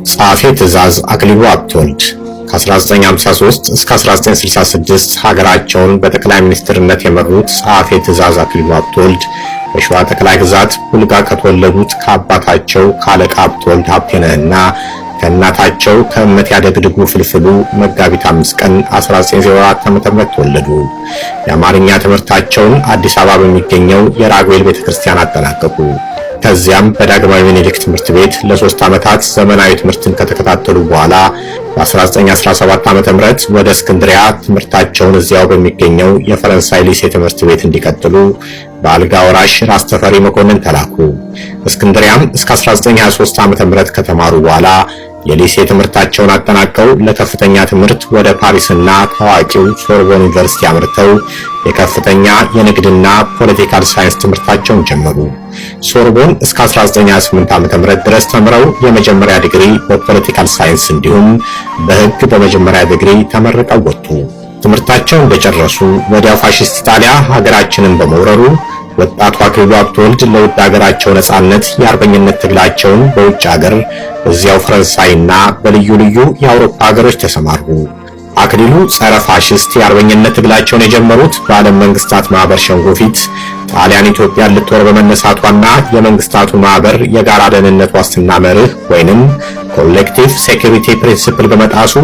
ጸሐፌ ትእዛዝ አክሊሉ ሀብተወልድ ከ1953 እስከ 1966 ሀገራቸውን በጠቅላይ ሚኒስትርነት የመሩት ጸሐፌ ትእዛዝ አክሊሉ ሀብተወልድ በሸዋ ጠቅላይ ግዛት ቡልጋ ከተወለዱት ከአባታቸው ከአለቃ ሀብተወልድ ሀብቴነህና ከእናታቸው ከእመት ያደግድጉ ፍልፍሉ መጋቢት 5 ቀን 1904 ዓ.ም ተወለዱ። የአማርኛ ትምህርታቸውን አዲስ አበባ በሚገኘው የራጉኤል ቤተክርስቲያን አጠናቀቁ። ከዚያም በዳግማዊ ምኒልክ ትምህርት ቤት ለ3 ዓመታት ዘመናዊ ትምህርትን ከተከታተሉ በኋላ በ1917 ዓ.ም ወደ እስክንድሪያ ትምህርታቸውን እዚያው በሚገኘው የፈረንሳይ ሊሴ ትምህርት ቤት እንዲቀጥሉ በአልጋ ወራሽ ራስ ተፈሪ መኮንን ተላኩ። እስክንድሪያም እስከ 1923 ዓ.ም ከተማሩ በኋላ የሊሴ ትምህርታቸውን አጠናቀው ለከፍተኛ ትምህርት ወደ ፓሪስና ታዋቂው ሶርቦን ዩኒቨርሲቲ አምርተው የከፍተኛ የንግድና ፖለቲካል ሳይንስ ትምህርታቸውን ጀመሩ። ሶርቦን እስከ 1928 ዓ.ም ድረስ ተምረው የመጀመሪያ ዲግሪ በፖለቲካል ሳይንስ እንዲሁም በሕግ በመጀመሪያ ዲግሪ ተመርቀው ወጡ። ትምህርታቸውን እንደጨረሱ ወዲያው ፋሺስት ኢጣሊያ ሀገራችንን በመውረሩ ወጣቱ አክሊሉ ሀብተወልድ ለውድ ሀገራቸው ነጻነት የአርበኝነት ትግላቸውን በውጭ ሀገር በዚያው ፈረንሳይና በልዩ ልዩ የአውሮፓ ሀገሮች ተሰማሩ። አክሊሉ ጸረ ፋሽስት የአርበኝነት ትግላቸውን የጀመሩት በዓለም መንግስታት ማህበር ሸንጎ ፊት ጣሊያን ኢትዮጵያን ልትወር በመነሳቷና የመንግስታቱ ማህበር የጋራ ደህንነት ዋስትና መርህ ወይንም collective security principle በመጣሱ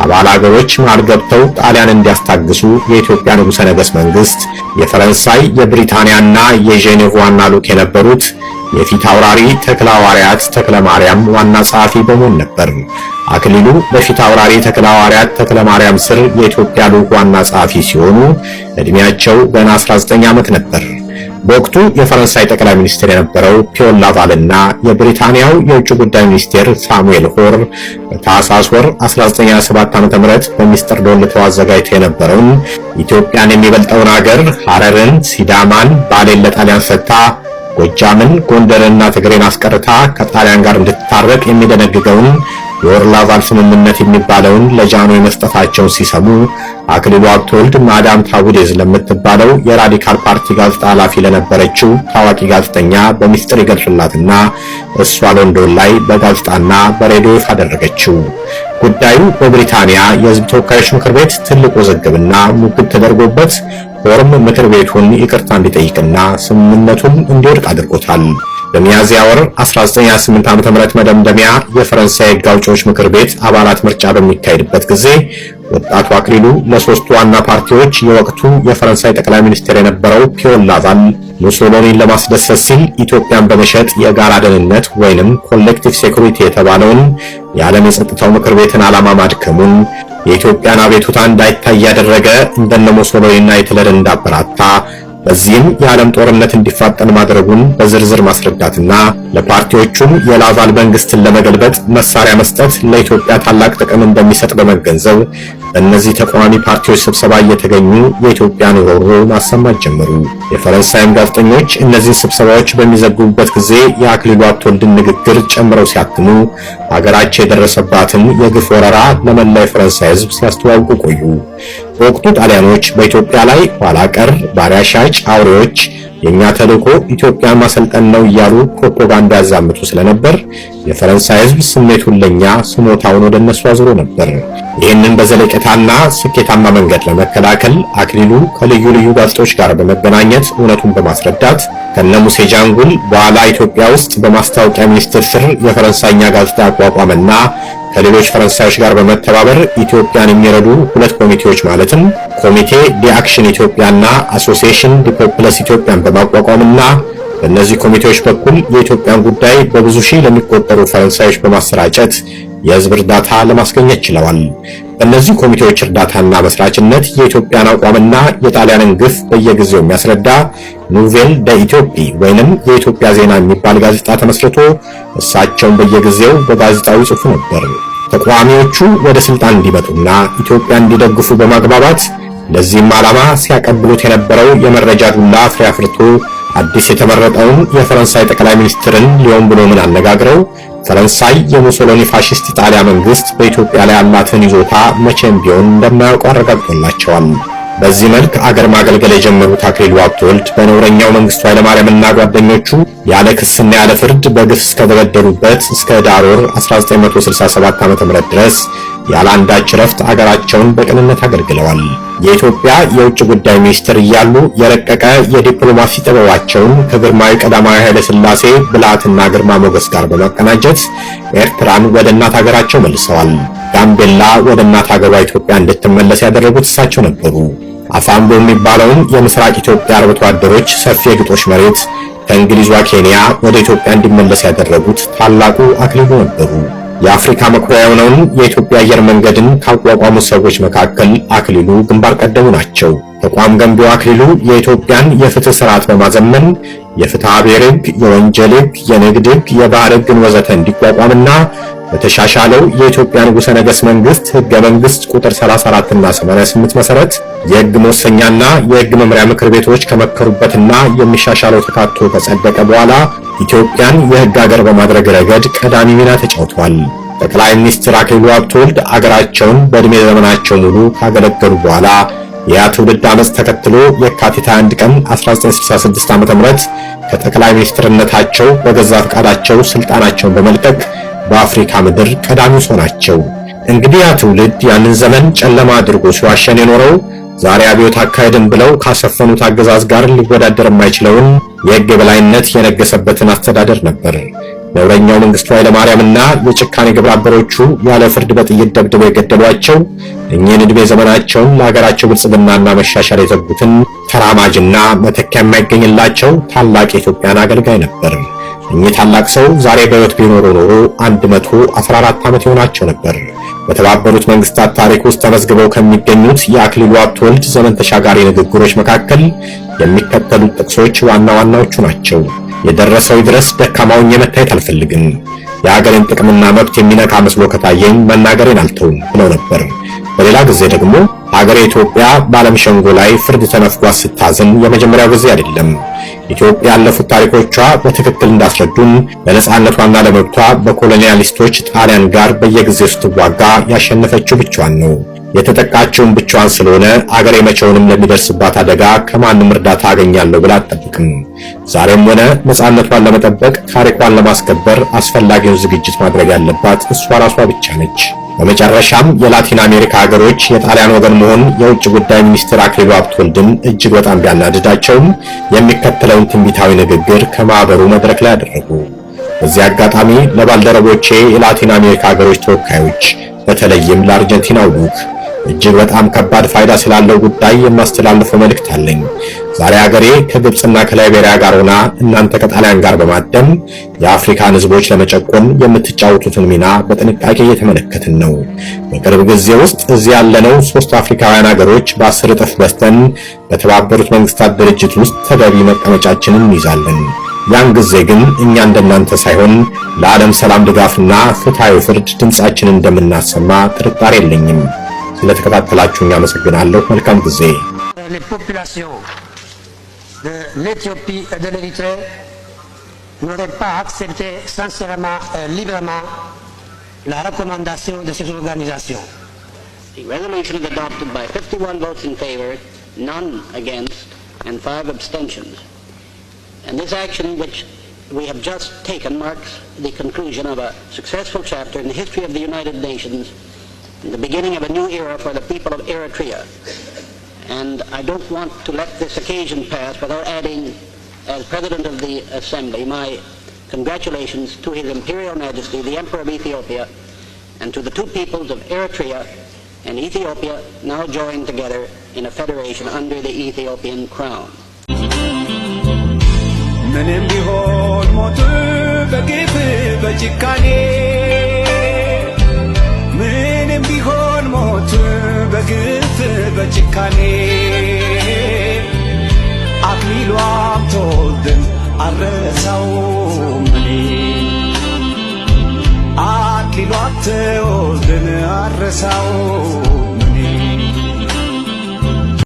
አባል አገሮች መሃል ገብተው ጣሊያን እንዲያስታግሱ የኢትዮጵያ ንጉሠ ነገሥት መንግስት የፈረንሳይ የብሪታንያና የጄኔቭ ዋና ልዑክ የነበሩት የፊት አውራሪ ተክለ ሐዋርያት ተክለ ማርያም ዋና ጸሐፊ በመሆን ነበር። አክሊሉ በፊት አውራሪ ተክለ ሐዋርያት ተክለ ማርያም ስር የኢትዮጵያ ልዑክ ዋና ጸሐፊ ሲሆኑ ዕድሜያቸው ገና 19 ዓመት ነበር። በወቅቱ የፈረንሳይ ጠቅላይ ሚኒስትር የነበረው ፒዮር ላቫልና የብሪታንያው የውጭ ጉዳይ ሚኒስቴር ሳሙኤል ሆር በታህሳስ ወር 1927 ዓ.ም በሚስጥር ዶልተው አዘጋጅተው የነበረውን ኢትዮጵያን የሚበልጠውን አገር ሐረርን፣ ሲዳማን፣ ባሌን ለጣሊያን ሰጥታ ጎጃምን፣ ጎንደርንና ትግሬን አስቀርታ ከጣሊያን ጋር እንድትታረቅ የሚደነግገውን የሆር ላቫል ስምምነት የሚባለውን ለጃንሆይ መስጠታቸውን ሲሰሙ አክሊሉ ሀብተወልድ ማዳም ታቡዴዝ ለምትባለው የራዲካል ፓርቲ ጋዜጣ ኃላፊ ለነበረችው ታዋቂ ጋዜጠኛ በሚስጥር ይገልጹላትና እሷ ሎንዶን ላይ በጋዜጣና በሬዲዮ ይፋ አደረገችው። ጉዳዩ በብሪታንያ የሕዝብ ተወካዮች ምክር ቤት ትልቅ ውዝግብና ሙግት ተደርጎበት ሆርም ምክር ቤቱን ይቅርታ እንዲጠይቅና ስምምነቱን እንዲወድቅ አድርጎታል። በሚያዝያ ወር 1928 ዓ.ም መደምደሚያ የፈረንሳይ ሕግ አውጪዎች ምክር ቤት አባላት ምርጫ በሚካሄድበት ጊዜ ወጣቱ አክሊሉ ለሶስቱ ዋና ፓርቲዎች የወቅቱ የፈረንሳይ ጠቅላይ ሚኒስትር የነበረው ፒዮር ላቫል ሙሶሎኒን ለማስደሰት ሲል ኢትዮጵያን በመሸጥ የጋራ ደህንነት ወይንም collective security የተባለውን የዓለም የጸጥታው ምክር ቤትን ዓላማ ማድከሙን፣ የኢትዮጵያን አቤቱታ እንዳይታይ ያደረገ እንደነ ሙሶሎኒና ሂትለር እንዳበራታ፣ በዚህም የዓለም ጦርነት እንዲፋጠን ማድረጉን በዝርዝር ማስረዳትና ለፓርቲዎቹም የላቫል መንግስትን ለመገልበጥ መሳሪያ መስጠት ለኢትዮጵያ ታላቅ ጥቅም እንደሚሰጥ በመገንዘብ በእነዚህ ተቃዋሚ ፓርቲዎች ስብሰባ እየተገኙ የኢትዮጵያን ሮሮ ማሰማት ጀመሩ። የፈረንሳይም ጋዜጠኞች እነዚህን ስብሰባዎች በሚዘግቡበት ጊዜ የአክሊሉ ሀብተወልድን ንግግር ጨምረው ሲያትሙ ሀገራቸው የደረሰባትን የግፍ ወረራ ለመላው የፈረንሳይ ሕዝብ ሲያስተዋውቁ ቆዩ። በወቅቱ ጣሊያኖች በኢትዮጵያ ላይ ኋላ ቀር፣ ባሪያ ሻጭ አውሬዎች፣ የኛ ተልዕኮ ኢትዮጵያን ማሰልጠን ነው እያሉ ፕሮፓጋንዳ ያዛምቱ ስለነበር የፈረንሳይ ሕዝብ ስሜቱን ለኛ ስሞታውን ወደ እነሱ አዙሮ ነበር። ይህንን በዘለቄታና ስኬታማ መንገድ ለመከላከል አክሊሉ ከልዩ ልዩ ጋዜጦች ጋር በመገናኘት እውነቱን በማስረዳት ከነ ሙሴ ጃንጉል በኋላ ኢትዮጵያ ውስጥ በማስታወቂያ ሚኒስቴር ስር የፈረንሳይኛ ጋዜጣ ያቋቋመና ከሌሎች ፈረንሳዮች ጋር በመተባበር ኢትዮጵያን የሚረዱ ሁለት ኮሚቴዎች ማለትም Comité d'Action ኢትዮጵያና Association des Peuples ኢትዮጵያን በማቋቋምና በእነዚህ ኮሚቴዎች በኩል የኢትዮጵያን ጉዳይ በብዙ ሺህ ለሚቆጠሩ ፈረንሳዮች በማሰራጨት የሕዝብ እርዳታ ለማስገኘት ችለዋል። በእነዚህ ኮሚቴዎች እርዳታና መስራችነት የኢትዮጵያን አቋምና የጣሊያንን ግፍ በየጊዜው የሚያስረዳ Nouvelles d'Éthiopie ወይንም የኢትዮጵያ ዜና የሚባል ጋዜጣ ተመስርቶ እሳቸውን በየጊዜው በጋዜጣው ይጽፉ ነበር። ተቃዋሚዎቹ ወደ ስልጣን እንዲመጡና ኢትዮጵያን እንዲደግፉ በማግባባት ለዚህም ዓላማ ሲያቀብሉት የነበረው የመረጃ ዱላ ፍሬ አፍርቶ አዲስ የተመረጠውን የፈረንሳይ ጠቅላይ ሚኒስትርን ሊዮን ብሎምን አነጋግረው ፈረንሳይ የሙሶሎኒ ፋሺስት ኢጣሊያ መንግስት በኢትዮጵያ ላይ ያላትን ይዞታ መቼም ቢሆን እንደማያውቁ አረጋግጦላቸዋል። በዚህ መልክ አገር ማገልገል የጀመሩት አክሊሉ ሀብተወልድ በነውረኛው መንግስቱ ኃይለማርያምና ጓደኞቹ ያለ ክስና ያለ ፍርድ በግፍ እስከተገደሉበት እስከ ህዳር ወር 1967 ዓ.ም ድረስ ያለ አንዳች ረፍት አገራቸውን በቅንነት አገልግለዋል። የኢትዮጵያ የውጭ ጉዳይ ሚኒስትር እያሉ የረቀቀ የዲፕሎማሲ ጥበባቸውን ከግርማዊ ቀዳማዊ ኃይለ ሥላሴ ብልሃትና ግርማ ሞገስ ጋር በማቀናጀት ኤርትራን ወደ እናት ሀገራቸው መልሰዋል። ጋምቤላ ወደ እናት ሀገሯ ኢትዮጵያ እንድትመለስ ያደረጉት እሳቸው ነበሩ። አፋምቦ የሚባለውን የምስራቅ ኢትዮጵያ አርብቶ አደሮች ሰፊ የግጦሽ መሬት ከእንግሊዟ ኬንያ ወደ ኢትዮጵያ እንዲመለስ ያደረጉት ታላቁ አክሊሉ ነበሩ። የአፍሪካ መኩሪያ የሆነውን የኢትዮጵያ አየር መንገድን ካቋቋሙ ሰዎች መካከል አክሊሉ ግንባር ቀደሙ ናቸው። ተቋም ገንቢው አክሊሉ የኢትዮጵያን የፍትህ ስርዓት በማዘመን የፍትሐ ብሔር ሕግ፣ የወንጀል ሕግ፣ የንግድ ሕግ፣ የባህር ሕግን ወዘተ እንዲቋቋምና በተሻሻለው የኢትዮጵያ ንጉሠ ነገሥት መንግስት ሕገ መንግስት ቁጥር 34 እና 88 መሰረት የሕግ መወሰኛና የሕግ መምሪያ ምክር ቤቶች ከመከሩበትና የሚሻሻለው ተካቶ ከጸደቀ በኋላ ኢትዮጵያን የሕግ አገር በማድረግ ረገድ ቀዳሚ ሚና ተጫውተዋል። ጠቅላይ ሚኒስትር አክሊሉ ሀብተወልድ አገራቸውን በዕድሜ ዘመናቸው ሙሉ ካገለገሉ በኋላ ያ ትውልድ አመፅ ተከትሎ የካቲት 1 ቀን 1966 ዓ.ም ከጠቅላይ ሚኒስትርነታቸው በገዛ ፈቃዳቸው ስልጣናቸውን በመልቀቅ በአፍሪካ ምድር ቀዳሚው ሰው ናቸው። እንግዲህ ያ ትውልድ ያንን ዘመን ጨለማ አድርጎ ሲዋሸን የኖረው ዛሬ አብዮት አካሄድን ብለው ካሰፈኑት አገዛዝ ጋር ሊወዳደር የማይችለውን የሕግ የበላይነት የነገሰበትን አስተዳደር ነበር። ነውረኛው መንግስቱ ኃይለማርያምና የጭካኔ ግብረ አበሮቹ ያለ ፍርድ በጥይት ደብድበው የገደሏቸው እኚህን ዕድሜ ዘመናቸውን ለሀገራቸው ብልጽግናና መሻሻል የተጉትን ተራማጅና መተኪያ የማይገኝላቸው ታላቅ የኢትዮጵያን አገልጋይ ነበር። እኚህ ታላቅ ሰው ዛሬ በሕይወት ቢኖሩ ኖሮ 114 ዓመት ይሆናቸው ነበር። በተባበሩት መንግስታት ታሪክ ውስጥ ተመዝግበው ከሚገኙት የአክሊሉ ሀብተወልድ ዘመን ተሻጋሪ ንግግሮች መካከል የሚከተሉት ጥቅሶች ዋና ዋናዎቹ ናቸው። የደረሰው ይድረስ፣ ደካማ ሆኜ መታየት አልፈልግም። የሀገሬን ጥቅምና መብት የሚነካ መስሎ ከታየኝ መናገሬን አልተውም ብለው ነበር። በሌላ ጊዜ ደግሞ ሀገሬ ኢትዮጵያ በዓለም ሸንጎ ላይ ፍርድ ተነፍጓት ስታዝን የመጀመሪያው ጊዜ አይደለም። ኢትዮጵያ ያለፉት ታሪኮቿ በትክክል እንዳስረዱን ለነጻነቷና ለመብቷ በኮሎኒያሊስቶች ጣሊያን ጋር በየጊዜው ስትዋጋ ያሸነፈችው ብቻዋን ነው። የተጠቃችውን ብቻዋን ስለሆነ አገሬ መቼውንም ለሚደርስባት አደጋ ከማንም እርዳታ አገኛለሁ ብላ አትጠብቅም። ዛሬም ሆነ ነጻነቷን ለመጠበቅ ታሪኳን ለማስከበር አስፈላጊውን ዝግጅት ማድረግ ያለባት እሷ ራሷ ብቻ ነች። በመጨረሻም የላቲን አሜሪካ ሀገሮች የጣሊያን ወገን መሆን የውጭ ጉዳይ ሚኒስትር አክሊሉ ሀብተወልድን እጅግ በጣም ቢያናድዳቸውም የሚከተለውን ትንቢታዊ ንግግር ከማህበሩ መድረክ ላይ አደረጉ። በዚህ አጋጣሚ ለባልደረቦቼ የላቲን አሜሪካ ሀገሮች ተወካዮች፣ በተለይም ለአርጀንቲናው ልዑክ እጅግ በጣም ከባድ ፋይዳ ስላለው ጉዳይ የማስተላልፈው መልእክት አለኝ። ዛሬ ሀገሬ ከግብፅና ከላይቤሪያ ጋር ሆና እናንተ ከጣሊያን ጋር በማደም የአፍሪካን ሕዝቦች ለመጨቆን የምትጫወቱትን ሚና በጥንቃቄ እየተመለከትን ነው። በቅርብ ጊዜ ውስጥ እዚህ ያለነው ሶስት አፍሪካውያን ሀገሮች በ10 እጥፍ በዝተን በተባበሩት መንግስታት ድርጅት ውስጥ ተገቢ መቀመጫችንን እንይዛለን። ያን ጊዜ ግን እኛ እንደናንተ ሳይሆን ለዓለም ሰላም ድጋፍና ፍትሃዊ ፍርድ ድምፃችንን እንደምናሰማ ጥርጣሬ የለኝም። ስለተከታተላችሁኝ አመሰግናለሁ። መልካም ጊዜ። Les populations de l'Éthiopie et de l'Érythrée n'auraient pas accepté sincèrement et librement la recommandation de ces organisations. The resolution is adopted by 51 votes in favor, none against, and 5 abstentions. And this action, which we have just taken, marks the conclusion of a successful chapter in the history of the United Nations and the beginning of a new era for the people of Eritrea. And I don't want to let this occasion pass without adding, as President of the Assembly, my congratulations to His Imperial Majesty, the Emperor of Ethiopia, and to the two peoples of Eritrea and Ethiopia, now joined together in a federation under the Ethiopian crown. ምንም ቢሆን ሞት በግፍ በጭካኔ፣ ምንም ቢሆን ሞት በግፍ በጭካኔ፣ አክሊሉ ሀብተወልድን አልረሳውም እኔ፣ አክሊሉ ሀብተወልድን አልረሳውም።